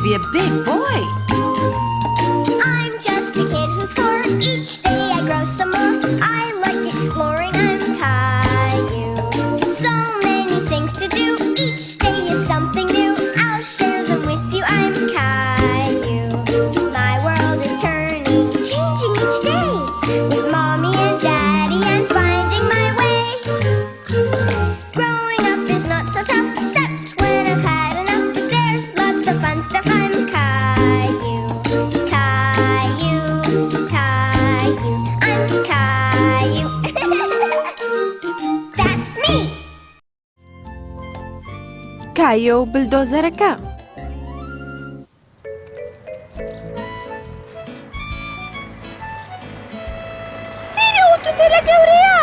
be a big boy. I'm just a kid who's four. Each day I grow some more. I like exploring. I'm Caillou. So many things to do. Each day is something new. I'll share them with you. I'm Caillou. My world is turning, changing each day. With mommy and daddy, I'm finding my way. Growing up is not so tough, except when I've had enough. There's lots of fun stuff. I'm Caillou, Caillou, Caillou. I'm Caillou. That's me. کایۆ و بلدۆزەرەکە. سەیری ئەو ئۆتۆمبێلە گەورەیە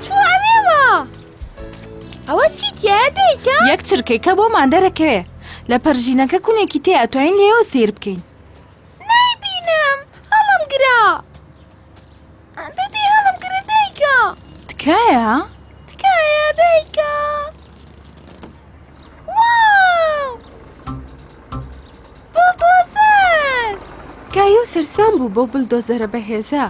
چووە ئەوێوە ئەوە چی تیایە دایکە؟ یەک چرکەیکە بۆمان دەرەکەوێ لە پەرژینەکە کونێکی تێ ئەتوانین لێیەوە سەیر بکەین. نایبینم هەڵمگرە دەدەی هەڵمگرە دایکە. تکایە؟ تکایە دایکە. واو! بڵدۆزەر! کایۆ سەرسام بوو بەو بلدۆزەرە بەهێزە.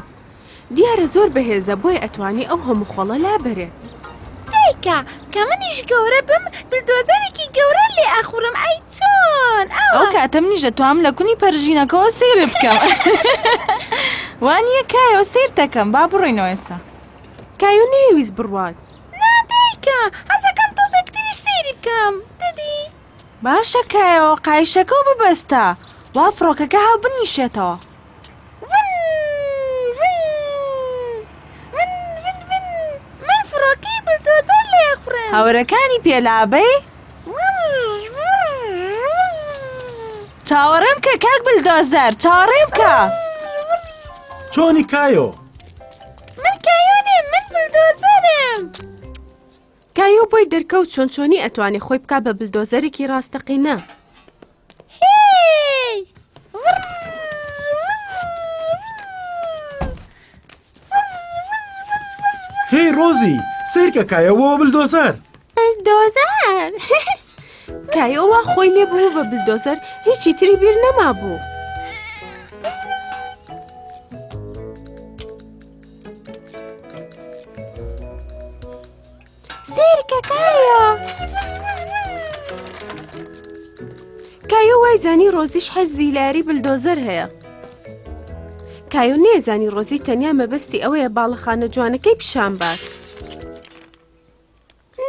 دیارە زۆر بەهێزە بۆیە ئەتوانی ئەو هەموو خۆڵە لابەرێت. دایکە کە منیش گەورە بم بلدۆزەرێکی گەورە لێ ئەخورم ئەی چۆن ئەوە. ئەو کاتە منیش ئەتوام لە کونی پەرژینەکەوە سەیرت بکەم وا نییە کایۆ سەیرت ئەکەم با بڕۆینەوە ئێستا. کایۆ نەیەویست بڕوات. نا دایکە حەزەکەم تۆزێک تریش سەیری بکەم دەدی. باشە کایۆ قایشەکەو ببەستە وا فڕۆکەکە هەڵبنیشێتەوە. ون ون ون ون ون من فڕۆکەی بلدۆزەر لێ ئەخوڕم. هەورەکانی پێ لابەی. چاوەڕێم کە کاک بلدۆزەر چاوەڕێم کە. چۆنی کایۆ؟ من کایۆ نیم من بلدۆزەرم. کایۆ بۆی دەرکەوت چۆن چۆنی ئەتوانێ خۆی بکا بە بلدۆزەرێکی ڕاستەقینە. هێی! هێی ڕۆزی، سەیرکە کایۆ بووە بلدۆزەر. بلدۆزەر! کایۆ وا خۆی لێ بوو بە بلدۆزەر هیچی تری بیر نەمابوو. سەیرکە کایۆ! کایۆ وای زانی ڕۆزیش حەزی لە یاری بلدۆزەر هەیە. کایۆ نەیزانی ڕۆزی تەنیا مەبەستی ئەوەیە باڵەخانە جوانەکەی پیشان بات.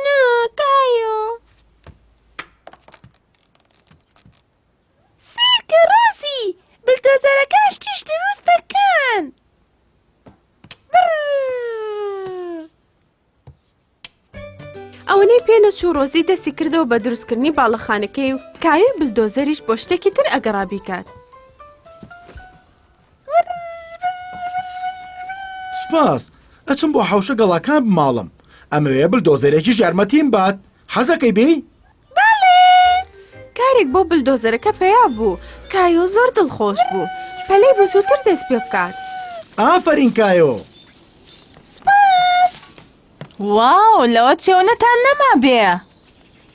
نا کایۆ! سەیرکە ڕۆزی، بلدۆزەرەکان شتیش دروست دەکەن. بڕڕڕڕ. ئەوەنەی پێ نەچوو ڕۆزی دەستی کردەوە بە دروستکردنی باڵەخانەکەی و کایۆی بلدۆزەریش بۆ شتێکی تر ئەگەڕا بیکات. سوپاس، ئەچم بۆ حەوشە گەڵاکان بماڵم. ئەمەوێ بلدۆزەرێکیش یارمەتیم بات. حەزەکەی بێی؟ بەڵێ! کارێک بۆ بلدۆزەرەکە پەیا بوو، کایۆ زۆر دڵخۆش بوو، پەلەی بوو زووتر دەست پێ بکات. ئافەرین کایۆ! سپاس! واو لەوە چێونەتان نەمابێ.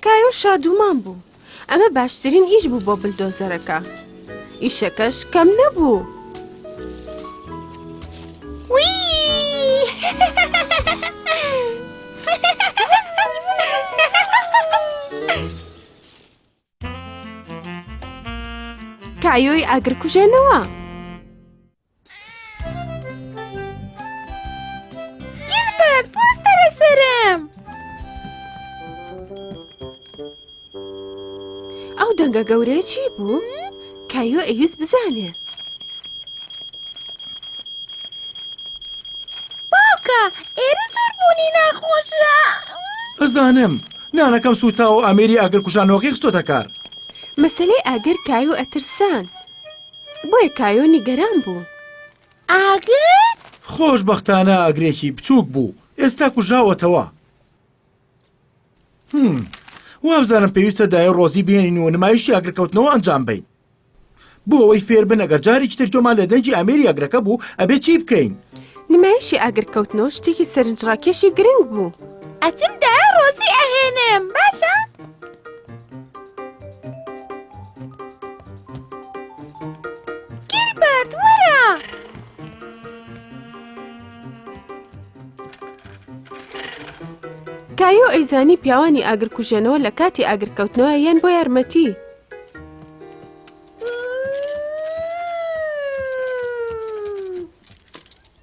کایۆ شادومان بوو، ئەمە باشترین ئیش بوو بۆ بلدۆزەرەکە. ئیشەکەش کەم نەبوو. کایۆی ئاگرکوژێنەوە. گیلبەرت بوەستەرە سەرم. ئەو دەنگە گەورەیە چی بوو؟ کایۆ ئەیویست بزانێ. باوکە ئێرە زۆر بوونی ناخۆشە. ئەزانم، نانەکەم سووتاوە و ئامێری ئاگرکوژانەوەکەی خستۆتە کار. مەسەلەی ئاگر کایۆ ئەترسان. بۆیە کایۆ نیگەران بوو. ئاگر؟ خۆشبەختانە ئاگرێکی بچووک بوو، ئێستا کوژاوەتەوە. هم، وابزانم پێویستە دایە ڕۆزی بهێنین و نمایشی ئاگرکەوتنەوە ئەنجام بەین. بۆ ئەوەی فێر بن ئەگەر جارێکی تر گوێمان لە دەنگی ئامێری ئاگرەکە بوو ئەبێ چی بکەین. نمایشی ئاگرکەوتنەوە شتێکی سەرنجڕاکێشی گرنگ بوو. ئەچم دایە ڕۆزی ئەهێنم باشە؟ کایۆ ئەیزانی پیاوانی ئاگرکوژێنەوە لە کاتی ئاگرکەوتنەوە یەن بۆ یارمەتی.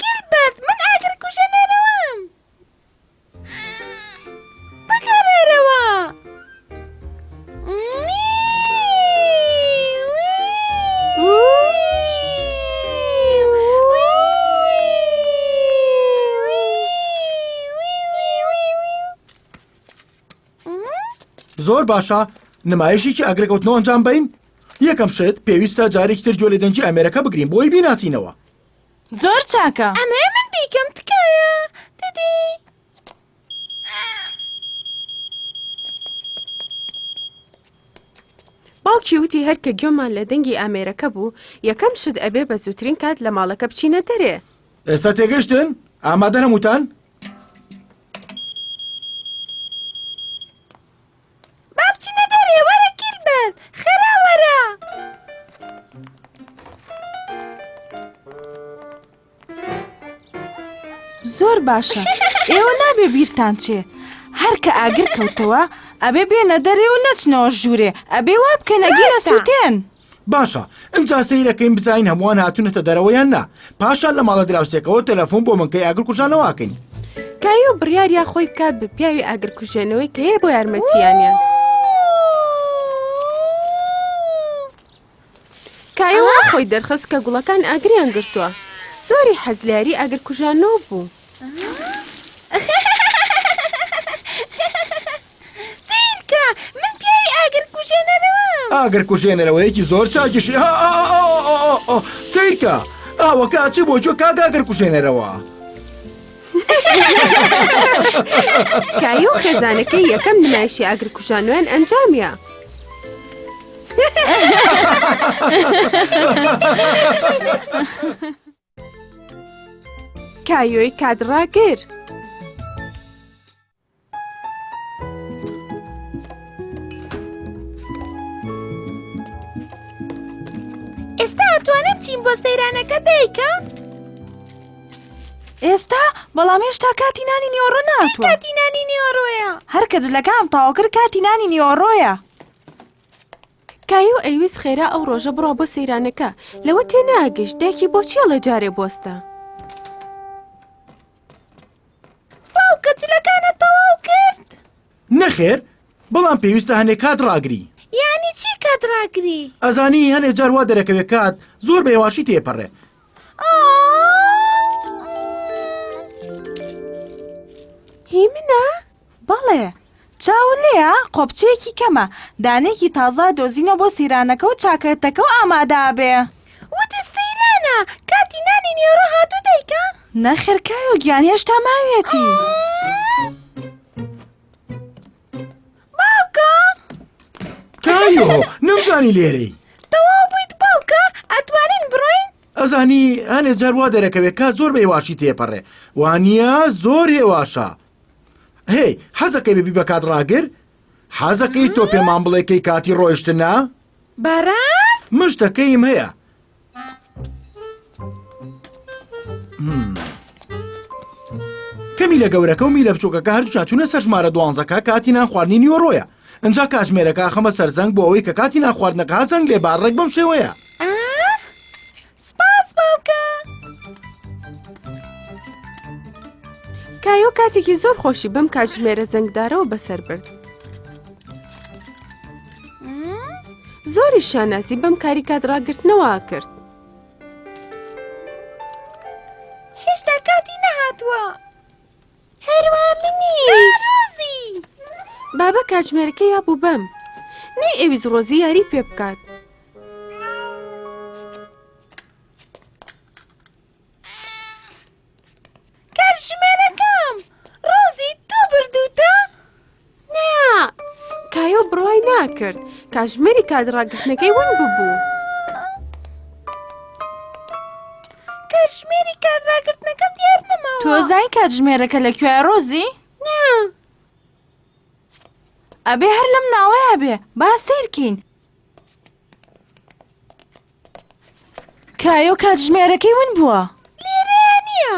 گیلبەرت من ئاگرکوژێنەرەوەم. بگەڕێرەوە. زۆر باشە نمایشێکی ئاگرەکەوتنەوە ئەنجام بین یەکەم شت پێویستە جارێکی تر گوێ لە دەنگی ئامێرەکە بگرین بۆی بیناسینەوە زۆر چاکە. ئەمەوێ من بیکەم تکایە ددی. باوکی وتی هەر کە گوێمان لە دەنگی ئامێرەکە بوو یەکەم شت ئەبێ بە زووترین کات لە ماڵەکە بچینە دەرێ. ئێستا تێگەشتن؟ ئامادەن هەمووتان؟ با بچینە دەرێ وەرە گیلبەرت خێرا وەرە. زۆر باشە ئێوە نابێ بیرتان چێ هەر کە ئاگر کەوتەوە ئەبێ بێنە دەرێ و نەچنەوە ژوورێ ئەبێ وا بکەن ئەگینا ڕاستە. سووتێن. باشە ئنجا سەیرەکەین بزانین هەمووان هاتوونەتە دەرەوە یان نا پاشان لە ماڵە دراوسێکەوە تەلەفۆن بۆ بنکەی ئاگرکوژانەوە ئەکەین. کایۆ بڕیاریا خۆی بکات بە پیاوی ئاگرکوژێنەوەی کە یە بۆ یارمەتییانیان. کایۆ وا خۆی دەرخست کە گوڵەکان ئاگریان گرتووە. زۆری حەز لە یاری ئاگرکوژانەوە بوو. سەیرکە من پیاوی ئاگر کوژێنەرەوەم. ئاگر کوژێنەرەوەیەکی زۆر چاکیشی سەیرکە ئاوەکە ئەچێ بۆ کوێ کاک ئاگر کوژێنەرەوە. کایۆ و خێزانەکەی یەکەم نمایشی ئاگرکوژانەوەیان ئەنجامیا. کایۆی کاتڕاگر. ئێستا ئەتوانم چیم بۆ سەیرانەکە دایکە؟ ئێستا بەڵام هێشتا کاتی نانی نیۆڕۆ ناتوە کاتی نانی نیۆڕۆیە هەر کە جلەکان تەواو کرد کاتی نانی نیۆڕۆیە کایۆ ئەیویست خێرا ئەو ڕۆژە بڕوا بۆ سەیرانەکە لەوە تێناگەیشت دایکی بۆچی ئەڵێ جارێ بوەستە. باوکە جلەکانت تەواو کرد؟ نەخێر، بەڵام پێویستە هەنێ کات ڕاگری. یانی چی کات ڕاگری؟ ئەزانی هەنێ جار وا دەرەکەوێ کات زۆر بە هێواشی تێپەڕێ. هی منە؟ بەڵێ. چاوت لێیە؟ قۆپچەیەکی کەمە. دانەیەکی تازە ئەدۆزینەوە بۆ سەیرانەکە و چاکەتەکە و ئامادە ئەبێ. وتت سەیرانە، کاتی نانی نیوەڕۆ هاتوو دایکە؟ نەخێر کایۆ گیان هێشتا ماویەتی. باوکە! کایۆ، نەمزانی لێرەی. تەواو بوویت باوکە، ئەتوانین بڕۆین؟ ئەزانی هەنێ جار وا دەرەکەوێ کات زۆر بە هێواشی تێپەڕێ. وانییە؟ زۆر هێواشە. هێی، حەزەکەی ببی بە کات ڕاگر؟ حەزەکەی تۆ پێمان بڵێ کەی کاتی ڕۆیشتنە؟ بەڕاست؟ من شتەکەیم هەیە. کە میلە گەورەکە و میلە بچووکەکە هەردووکیان چوونە سەر ژمارە دوانزەکە کاتی نان خواردنی نیوەڕۆیە ئینجا کاتژمێرەکە ئەخەمە سەر زەنگ بۆ ئەوەی کە کاتی نان خواردنەکە زەنگ لێ با ڕێک بەم شێوەیە. سپاس باوکە. کایۆ کاتێکی زۆر خۆشی بەم کاتژمێرە زەنگدارەوە بەسەر برد. زۆری شانازی بەم کاری کات ڕاگرتنەوە کرد. هێشتا کاتی نەهاتووە. هەروە منیش. ڕۆزی. بابە کاتژمێرەکە یابوو بەم. نەی ئەویست ڕۆزی یاری پێ بکات. کاتژمێرەکەم! ڕۆزی تۆ بردووتە؟ نا! کایۆ بڕوای ناکرد. کاتژمێری کات ڕاگرتنەکەی ون ببوو. کاتژمێری کات ڕاگرتنەکەم دیار نەماوە. تۆ زانی کاتژمێرەکە لە کوێیە ڕۆزی؟ نا. ئەبێ هەر لەم ناوەیا بێ. با سەیرکەین. کایۆ کاتژمێرەکەی ون بووە. لێرەیا نییە.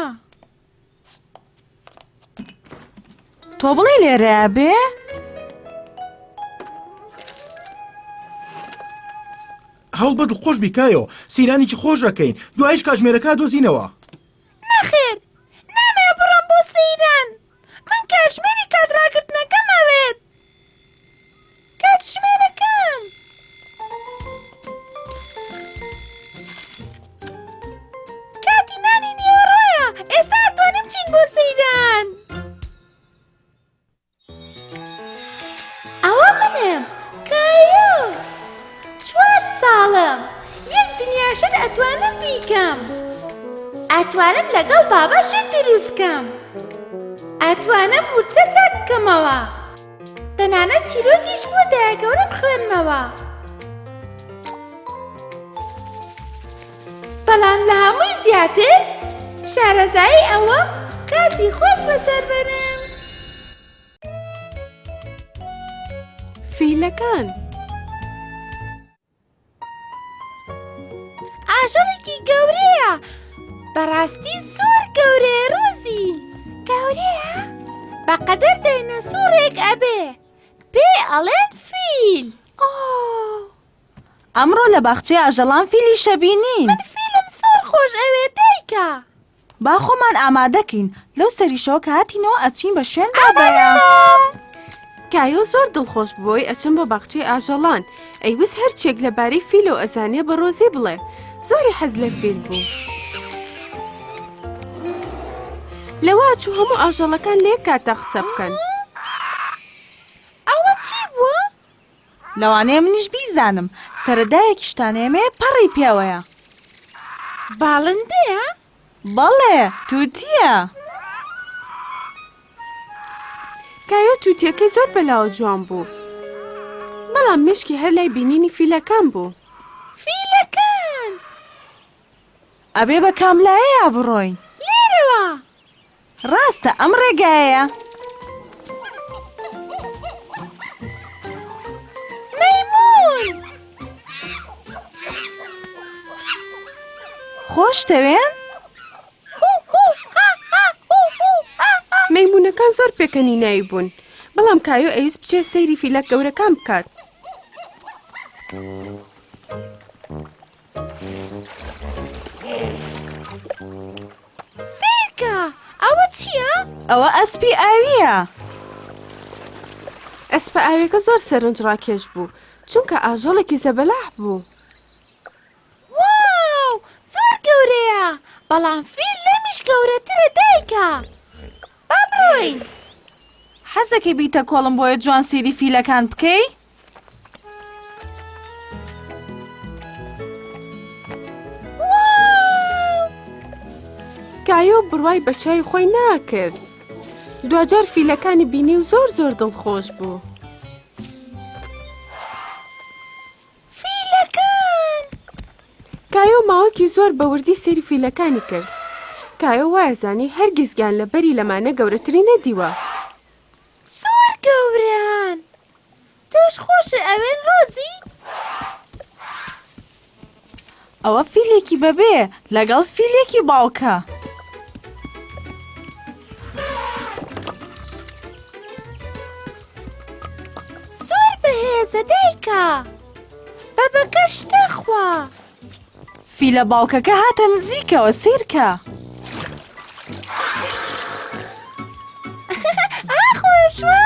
تۆ بڵێ لێرە بێ؟ هەوڵ بە دڵخۆش بی کایۆ سەیرانێکی خۆش ئەکەین دوایش کاتژمێرەکە دۆزینەوە. نەخێر نامەوێ بڕۆم بۆ سەیران من کاتژمێری کات ڕاگرتنەکەم ئەوێت کاتژمێرەکەم. کاتی نانی نیوەڕۆیە ئێستا ئەتوانین بچین بۆ سەیران. ئەوە منم کایۆ چوار ساڵم یەک دنیا شت ئەتوانم بیکەم ئەتوانم لەگەڵ بابا شت دروست کەم ئەتوانم ورچە چاک بکەمەوە تەنانەت چیرۆکیش بۆ دایە گەورەم خوێنمەوە بەڵام لە هەمووی زیاتر شارەزایی ئەوەم کاتی خۆش بەسەر بەرم. فیلەکان. ئاژەڵێکی گەورەیە بەڕاستی زۆر گەورەیە ڕۆزی گەورەیە بەقەدەر داینەسوڕێک ئەبێ پێی ئەڵێن فیل ئۆ ئەمڕۆ لە باخچەی ئاژەڵان فیلی شەبینین. من فیلم زۆر خۆش ئەوێ دایکە. با خۆمان ئامادەکەین لەو سەریشەوە کە هاتینەوە ئەچین بە شوێن بابایا. کایۆ زۆر دڵخۆش بووی ئەچم بۆ باخچەی ئاژەڵان ئەیوست هەرچیەک لەبارەی فیلەوە ئەزانێ بە ڕۆزی بڵێ زۆری حەز لە فیل بوو. لەوە چوو هەموو ئاژەڵەکان لە یەک کاتدا قسە بکەن. ئەوە چی بووە؟ لەوانەیە منیش بیزانم سەرەداوێکیشتان ئێمەیە پەڕی پێوەیە. باڵندەیە؟ بەڵێ توتییە. کایۆ توتیەکەی زۆر بەلاوە جوان بوو بەڵام مێشکی هەر لای بینینی فیلەکان بوو. فیلەکان! ئەبێ بە کام لایەیا بڕۆین؟ لێرەوە. ڕاستە ئەم ڕێگایەیە. مەیموون! خۆشتەوێن؟ مەیموونەکان زۆر پێکەنیناوی بوون، بەڵام کایۆ ئەویست بچێت سەیری فیلە گەورەکان بکات. سەیرکە ئەوە چییە؟ ئەوە ئەسپی ئاوییە. ئەسپە ئاویەکە زۆر سەرنجڕاکێش بوو، چونکە ئاژەڵێکی زەبەلاح بوو. واو زۆر گەورەیە بەڵام فیل لەمیش گەورەترە دایکە با بڕۆین. حەزەکەی بیتە کۆڵم بۆیە جوان سەیری فیلەکان بکەی؟ کایۆ بڕوای بە چاوی خۆی ناکرد. دواجار فیلەکانی بینی و زۆر زۆر دڵخۆش بوو. فیلەکان! کایۆ ماوەکی زۆر بە وردی سەیری فیلەکانی کرد. کایۆ وایەزانی هەرگیز گیانلەبەری لەمانە گەورەتری نەدیوە. زۆر گەورەن! تۆش خۆشت ئەوێن ڕۆزی؟ ئەوە فیلێکی بەبێ لەگەڵ فیلێکی باوکە. زۆر بەهێزە دایکە بەبەکەش نەخوا. فیلە باوکەکە هاتە نزیکەوە سیرکە. ئاخۆشوە.